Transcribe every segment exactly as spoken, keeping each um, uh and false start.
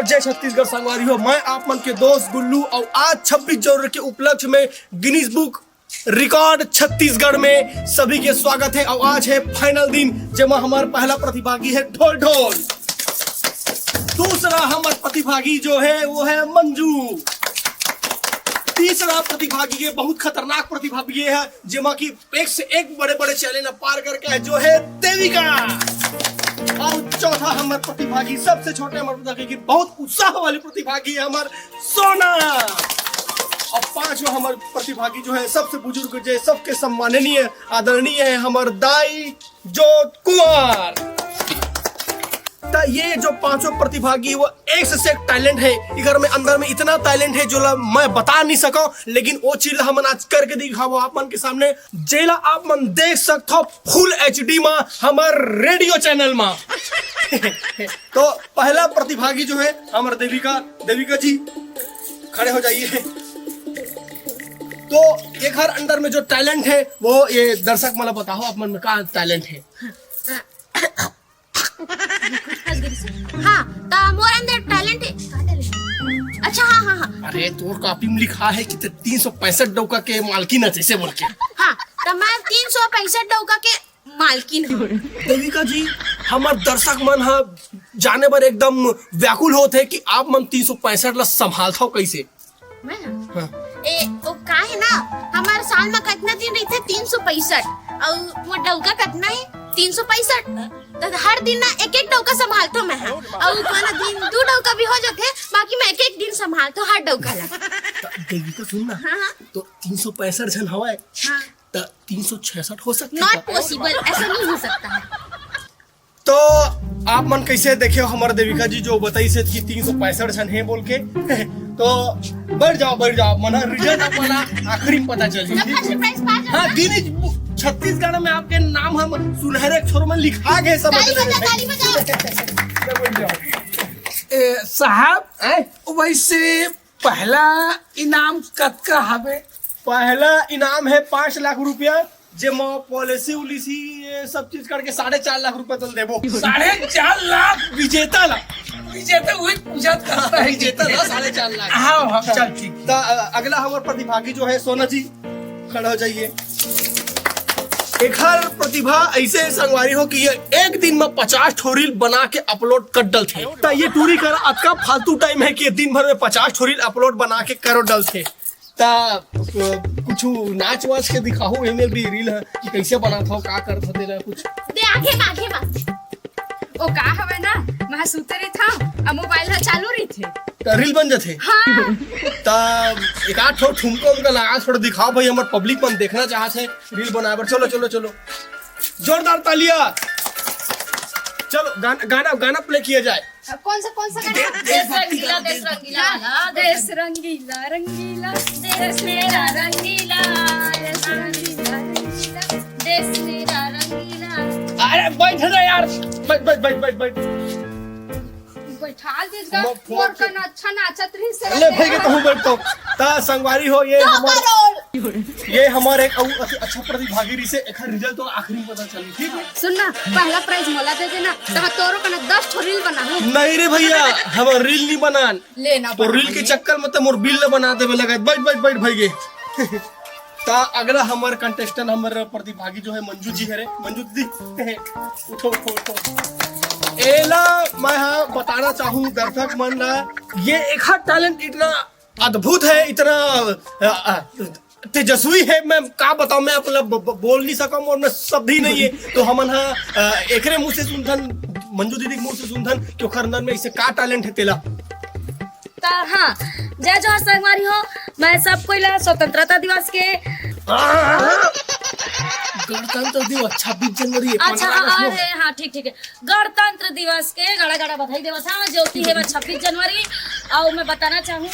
जय छत्तीसगढ़ संगवारी हो, मैं आप मन के दोस्त गुल्लू। और आज छब्बीस जनवरी के उपलक्ष्य में गिनीज बुक रिकॉर्ड छत्तीसगढ़ में सभी के स्वागत है। और आज है फाइनल दिन, जेमा हमार पहला प्रतिभागी है ढोल ढोल। दूसरा हमार प्रतिभागी जो है वो है मंजू। तीसरा प्रतिभागी, ये बहुत खतरनाक प्रतिभागी है, जेमा की एक से एक बड़े बड़े चैलेंज पार करके है, जो है देविका। और चौथा हमार प्रतिभागी, सबसे छोटे हमार प्रतिभागी की बहुत उत्साह वाली प्रतिभागी है हमार सोना। और पांचवा हमार प्रतिभागी जो है सबसे बुजुर्ग, जो सबके सम्माननीय आदरणीय है, हमार दाई जोत कुमार। त ये जो पांचों प्रतिभागी, वो एक से एक टैलेंट है, इकर में अंदर में इतना टैलेंट है जो ला मैं बता नहीं सका, लेकिन वो चीज ला हमन आज करके दिखाबो आप मन के सामने, जेला आप मन देख सकथो फुल एचडी मा हमार रेडियो चैनल मा। तो पहला प्रतिभागी जो है हमार देविका, देविका जी खड़े हो जाइए। तो एकर अंदर में जो टैलेंट है वो ये दर्शक मन ला बताओ, आप मन में का टैलेंट है? हाँ, त मोर अंदर टैलेंट है। का टैलेंट? अच्छा, हाँ हाँ हाँ। अरे, तोर कॉपी में लिखा है कि ते तीन सौ पैंसठ डौका के मालकिन है, जैसे बोल के। हाँ, त मैं तीन सौ पैंसठ डौका के मालकिन हूँ। देविका जी, हमार दर्शक मन ह जाने बर एकदम व्याकुल होत है कि आप मन तीन सौ पैंसठ ला संभालथव कैसे? मैं? हाँ। ए, वो का है ना, हमारे साल में कितना दिन रहते? तीन सौ पैंसठ। और वो डौका कितना है? तीन सौ पैंसठ। तो हर दिन ना एक एक डौका संभालतो मैं, हाँ। और कोनो दिन दो डौका भी हो जाते, बाकी मैं एक एक दिन संभालतो हर डौका ला। त देविका, सुन ना, हाँ, हाँ। तो तीन सौ पैंसठ झन हवय, हाँ। त तीन सौ छियासठ हो सकथे नॉट का? पॉसिबल, ऐसा नहीं हो सकता है। तो आप मन कैसे देखे हो हमार देविका जी जो बताइस हे कि तीन सौ पैंसठ झन है बोल के? तो बैठ जाओ, बैठ जाओ, मना रिजल्ट अपना आखिरी में पता चल सब जाए। फर्स्ट प्राइज पा जाओ। हाँ, गिनीज छत्तीसगढ़ में आपके नाम हम सुनहरे अक्षर में लिखा गए सब। ताली बजाओ, ताली बजाओ। बैठ जाओ। ए, साहब, आए? वैसे पहला इनाम कतका हवे? पहला इनाम है पाँच लाख रुपया, जेमा पॉलिसी उलिसी ये सब चीज करके साढ़े चार लाख रुपया तल देबो। साढ़े चार लाख। विजेता ला। विजेता वही पूछत करता है। विजेता ला साढ़े चार लाख। हाँ, हाँ, चल ठीक। त, अ, अगला हमार प्रतिभागी जो है सोना जी, खड़ा हो जाइए। एकर प्रतिभा ऐसे संगवारी हो कि ये एक दिन में पचास ठो रील बना के अपलोड कर डलथे। त ये टूरी करा अतका फालतू टाइम है कि ये दिन भर में पचास ठो रील अपलोड बना के करो डलथे। त, अ, कुछ नाच वाच के दिखाओ, एमे भी रील है कि कैसे बनात हो, का करत हो, तेला कुछ। दे आगे में, आगे में। ओ का हवे ना, मैं सुते रहिथंव, अब मोबाइल ह चालू रहिथे। त रील बन जाथे। हाँ। त एक आध ठो ठुमका उमका लगा, थोड़ा दिखाओ भाई, हमर पब्लिक मन देखना चाहत है रील बनाए बर। चलो, चलो, चलो, जोरदार तालियां। चलो, गाना, गाना, गाना प्ले किया जाए। कौन सा, कौन सा गाना? देश रंगीला, देश रंगीला वाला। देश रंगीला रंगीला, देश मेरा रंगीला, देश रंगीला रंगीला, देश मेरा रंगीला। अरे बैठ ना यार, बैठ, बैठ, बैठ, बैठ, बैठ। बैठाल दीस गा, मैं फोन मोर के- कन अच्छा नाचत रहिस। ले भाई के कहूँ बैठ तो। त संगवारी हो, ये हमार, ये हमार एक अउ अति अच्छा प्रतिभागी रहिस हे, एकर रिजल्ट तो आखिरी में पता चली, ठीक है? सुन ना, पहला प्राइज मोला दे देना, त तोरो कन दस ठो रील बनाहूँ। नहीं रे भैया, हम रील नहीं बनान। लेना तो रील के चक्कर में तो मोर बिल न बना देवे लगा। बैठ, बैठ, बैठ भाई ये। त अगला हमार कंटेस्टेंट, हमार प्रतिभागी जो है मंजू जी हरे। मंजू दीदी, उठो, उठो, उठो। एला मैं हाँ बताना चाहूँ दर्शक मन ला, ये एकर टैलेंट इतना अद्भुत है, इतना अ, अ, तेजस्वी है, मैं का बताऊं, मैं अपना ब, ब, बोल नहीं सका, मोर में शब्द ही नहीं है। तो हमन हा अ, एकरे मुंह से सुनथन, मंजू दीदी के मुंह से सुनथन कि ओकर अंदर में ऐसे का टैलेंट है तेला। त हाँ, जय जोहार संगवारी हो, मैं सब कोई ला स्वतंत्रता दिवस के गणतंत्र दिवस छब्बीस जनवरी है, अच्छा, पन्द्रह अगस्त हाँ, में। अरे हाँ, ठीक, ठीक है। गणतंत्र दिवस के गाड़ा गाड़ा बधाई देवत हँव, जो कि हे बा छब्बीस जनवरी। और मैं बताना चाहूँ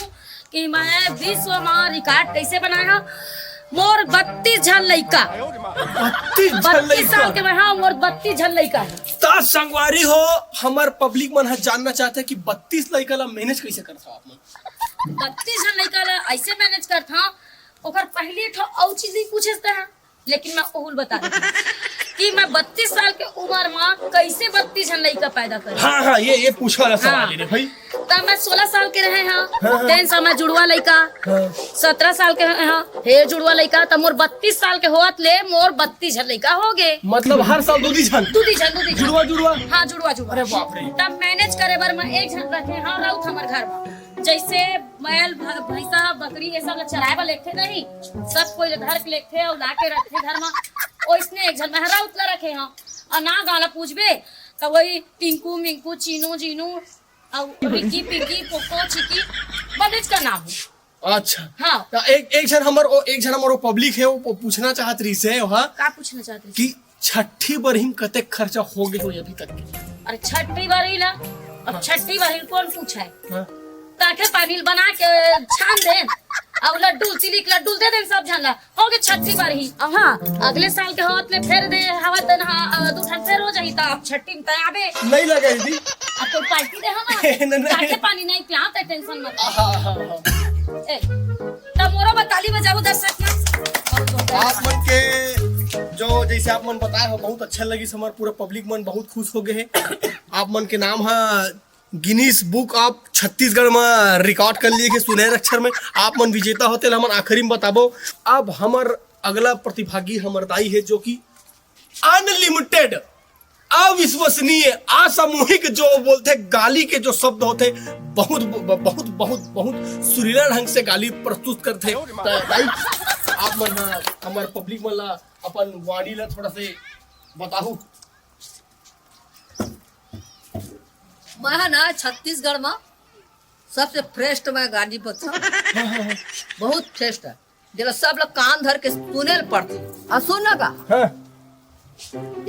कि मैं विश्व मा रिकॉर्ड कैसे बनाए हँव। मोर बत्तीस झन लइका, बत्तीस झन बत्तीस साल लइका। के मैं, हाँ, मोर बत्तीस झन लइका है। त संगवारी हो, हमार पब्लिक मन ह जानना चाहते हैं कि बत्तीस लइका ला मैनेज कैसे करता हो आप मन? बत्तीस झन लइका ला ऐसे मैनेज करत हँव। ओकर पहली ठो अउ चीज नहीं पूछे सकते हैं, लेकिन मैं ओहुल बता देती हूँ। कि मैं बत्तीस साल के उम्र में कैसे बत्तीस झन लइका पैदा करें। हाँ, हाँ, ये, ये पूछा वाला सवाल हाँ। है रे भाई। तब मैं सोलह साल के रहे हाँ, हाँ, हाँ। तेन समय जुड़वा लइका, हाँ। सत्रह साल के रहे हाँ, हे जुड़वा लइका, तब मोर बत्तीस साल के होत ले मोर बत्तीस झन लइका हो गए। मतलब हर साल दू दी झन? दू दी झन, दू दी झन। जुड़वा, जुड़वा? हाँ, जुड़वा, जुड़वा। अरे बाप रे। तब मैनेज करे बर मैं एक झन रखे हाँ, राउत हमर घर में। जैसे बैल, भ-, भैंसा, बकरी, ये सब ला चराए बर लेगथे नहीं, सब कोई ला धर के लेगथे अउ ला के रखथे घर में। ओइसने एक झन मैं राउत ला रखे हाँ। अउ नाव गाँव ला पूछबे, त वही टिंकू, मिंकू, चीनू, जीनू, अउ रिकी, पिकी, पोको, चिकी, बनेच का नाम है। अच्छा। हाँ। त एक, एक झन हमर, ओ, एक झन हमर ओ पब्लिक है, वो पूछना चाहत रहिस है, हाँ? का पूछना चाहत रहिस? कि छट्ठी बरही म कतेक खर्चा हो गए हो अभी तक के? अरे छट्ठी बरही ला, अब हाँ। छट्ठी बरही कौन पूछा है? हाँ। ताके पानी बना के छान देन, अब लड्डू, चिली के लड्डू दे देन सब झन ला, हो गए छट्ठी बरही। अब हाँ, अगले साल के होत ले फेर दे हवा तन हाँ, अ, दू ठन फेर हो जाही, त अब छट्ठी में त आबे। नहीं लगे दीदी। अब तो पार्टी दे हवा। नहीं, नहीं। ताके पानी नहीं पिया, ते टेंशन मत। हाँ, हाँ, हाँ। ए, त मोरो बताली बजाबो दर्शक मन। आप मन के जो जैसे आप मन बताए हो, बहुत अच्छा लगिस, हमर पूरा पब्लिक मन बहुत खुश हो गए है। आप मन के नाम है गिनीज बुक ऑफ छत्तीसगढ़ में रिकॉर्ड कर लिए के सुनहरे अक्षर में। आप मन विजेता होते ला हमन आखिरी में बताबो। अब हमर अगला प्रतिभागी हमर दाई है, जो कि अनलिमिटेड, अविश्वसनीय, असामूहिक जो बोलथे गाली के जो शब्द होथे, बहुत, ब-, बहुत, बहुत, बहुत सुरीला ढंग से गाली प्रस्तुत करथे। त दाई, आप मन ह हमर पब्लिक मन ला अपन वाणी ला थोड़ा से बताहू। मैं ह ना छत्तीसगढ़ म सबसे श्रेष्ठ मैं गांधी बच्चा। बहुत श्रेष्ठ है। जेला सब लोग कान धर के सुने ल पड़थे। आ सुन ना का? हाँ।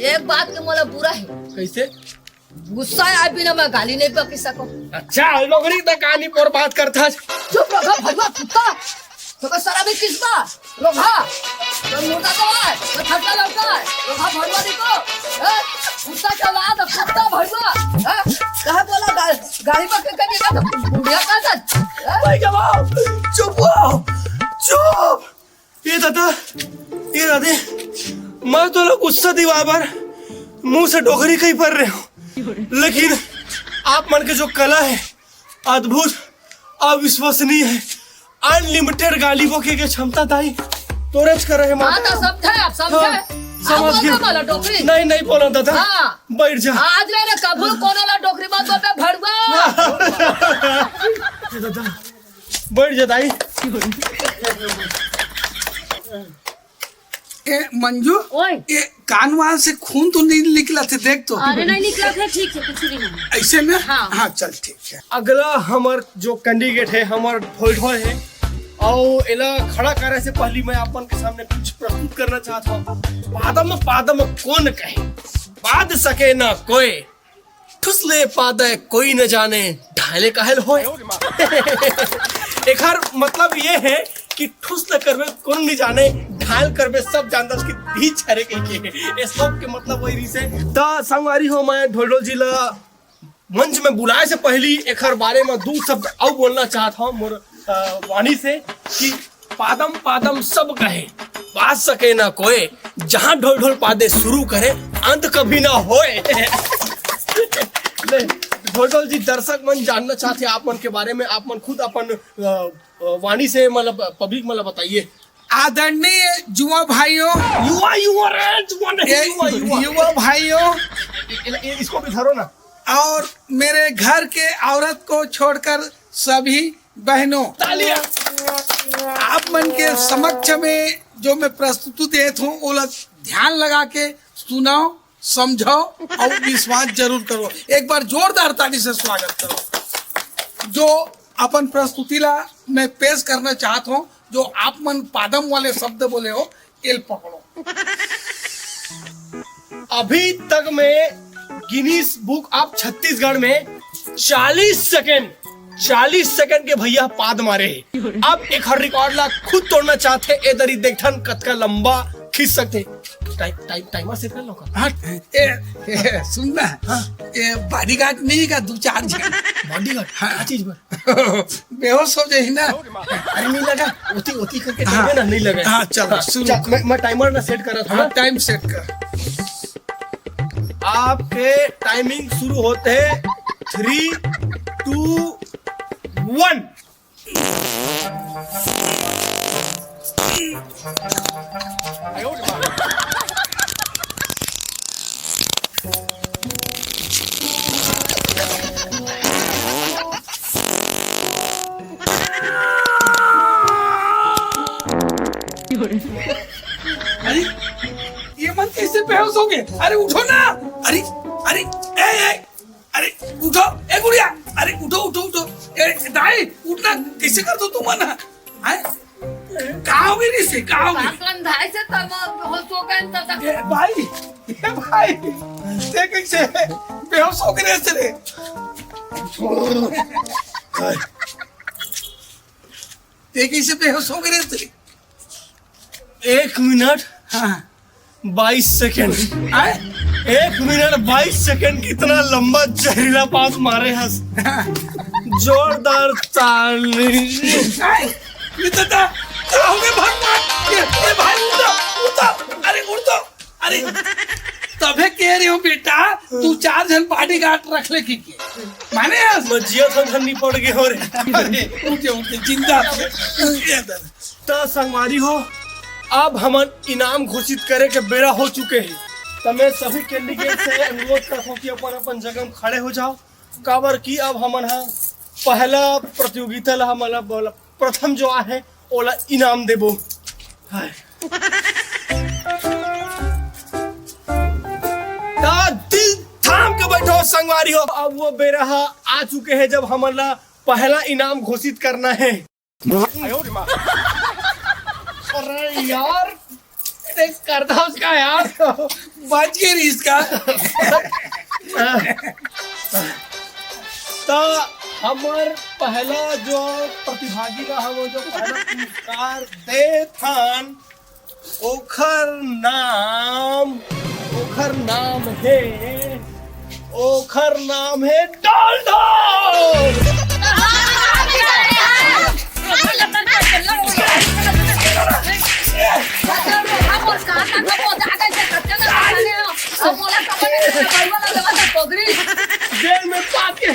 एक बात के मोला बुरा है। कैसे? गुस्सा आए बिना मैं गाली नहीं बकी सकूं। अच्छा, नौकरी तक आनी पर बात करता है। चुप रहो भड़ुआ कुत्ता। तो बस शराबी किस बा? रोघा। तो मुर्दा तो है, तो खट्टा लड़का है। रोघा भड़ुआ देखो। हैं? कुत्ता के औलाद है, कुत्ता भड़ुआ। हैं? कहे बोला गा-, गाड़ी में के कहीं का तो बुढ़िया का था। हैं? भाई जवाब, चुप हो, चुप। ये दादा, ये दादे, मैं तो लोग गुस्सा दिवा बर मुंह से डोकरी कहीं पर रहे हो, लेकिन आप मन के जो कला है, अद्भुत, अविश्वसनीय है। अनलिमिटेड गाली बके के क्षमता दाई तोरेच कर रहे हाँ, माता। तो समझे, आप समझे। हाँ, समझ आप गए। बोलना वाला डोकरी। नहीं, नहीं बोला दादा। हाँ। बैठ जा। आज ले रे कभू कोनो ला डोकरी मत बोलबे भड़ुआ। ये दादा, बैठ जा दाई। ए मंजू, ओए। ए कान वान से खून तो नहीं निकला थे, देख तो। अरे नहीं निकला थे, ठीक है, कुछ नहीं है। ऐसे ना? हाँ। हाँ, चल ठीक है। अगला हमर जो कैंडिडेट है, हमर ढोल ढोल है, और एला खड़ा करे से पहली मैं आप मन के सामने कुछ प्रस्तुत करना चाहता हूँ। पादम पादम कोन कहे, पाद सके ना कोई, ठुसले पादे कोई न जाने, ढाले काहेल होए। एकर मतलब ये है कि ठुसले करबे कोन नहीं जाने, ढाल करबे सब जानता कि दी छरे के, के। ये सब के मतलब वही रिसे। त संगवारी हो, मैं ढोलढोल जी ला मंच में बुलाए से पहली एकर बारे में दू शब्द अउ बोलना चाहत हूँ मोर, अ, वाणी से कि पादम पादम सब कहे, पाद सके ना कोए, जहाँ ढोल ढोल पादे शुरू करे, अंत कभी ना होए। ले, ढोल ढोल जी, दर्शक मन जानना चाहते हैं आप मन के बारे में, आप मन खुद अपन, अ, अ, वाणी से मतलब पब्लिक मतलब बताइए। आदरणीय युवा भाइयों, युवा, युवा रे, युवा नहीं, ये युवा, युवा। युवा भाइयों, ये, ये, इसको भी धरो ना। और मेरे घर के औरत को छोड़कर सभी बहनों, तालियां। आप मन के समक्ष में जो मैं प्रस्तुति देत हूँ, ओला ध्यान लगा के सुनाओ, समझो और विश्वास जरूर करो। एक बार जोरदार ताली से स्वागत करो। जो अपन प्रस्तुति ला मैं पेश करना चाहत हूँ, जो आप मन पादम वाले शब्द बोले हो, एल पकड़ो। अभी तक में गिनीज बुक ऑफ छत्तीसगढ़ में चालीस सेकंड, चालीस सेकंड के भैया पाद मारे हैं। अब एक हर रिकॉर्ड ला खुद तोड़ना चाहते, ए दरी देखथन कतका लंबा खींच सकते। टाइम, टाइम, टाइमर सेट कर लो का? हाँ, ए, ए, सुन ना। हाँ। ए, बॉडीगार्ड नहीं का, दो चार झन। बॉडीगार्ड? हाँ। क्या चीज पर? बेहोश हो जाही ना। अरे नहीं लगा, ओती, ओती करके हाँ। टाइम है ना, नहीं लगा। हाँ, चलो, हाँ, शुरू। चल, मैं, मैं टाइमर ना सेट कर रहा था हाँ, ना। टाइम सेट कर। आपके टाइमिंग शुरू होते हैं, थ्री, टू, वन। अरे, ये मन कैसे बेहोश हो गए? अरे उठो ना। अरे, अरे, ए, ए, अरे उठो, ए गुड़िया। अरे उठो, उठो, उठो। ए दाई, उठना। कैसे कर दो तुम मन? हैं? कहाँ हो गई रे से? कहाँ हो गई? काकन धाय से तब बेहोश हो गए तब तक। ए भाई, ए भाई, ते कैसे बेहोश हो गए से रे? ते कैसे बेहोश हो गए से? एक मिनट। हाँ। बाईस सेकंड। आए? एक मिनट बाईस सेकंड, कितना लंबा जहरीला पास मारे हस। जोरदार ताली। आए? ये तो ता-, का हो गए भगवान? ये, ये भाई उठो, उठो, अरे उठो, अरे तभे कह रहे हो बेटा, तू चार झन बॉडीगार्ड रख ले की, की? माने हस? मजिया था धन्नी पड़ गए हो रे। अरे उठे, उठे, जिंदा। ये दर। त संगवारी हो, अब हमन इनाम घोषित करे के बेरा हो चुके हे। त मैं सभी कैंडिडेट से अनुरोध करत हूँ कि अपन अपन जगह में खड़े हो जाओ, काबर कि अब हमन ह पहला प्रतियोगिता ला, हमन ला बोला, प्रथम जो आहे ओला इनाम देबो। हाय। त दिल थाम के बैठो संगवारी हो, अब वो बेरा ह आ चुके हे जब हमन ला पहला इनाम घोषित करना हे। अरे यार, देख करता उसका यार, बच गई रे इसका। तो हमर पहला जो प्रतिभागी ला, हम जो पहला पुरस्कार देत हन, ओखर नाम, ओखर नाम हे, ओखर नाम हे डाल डाल। जेल में पाके।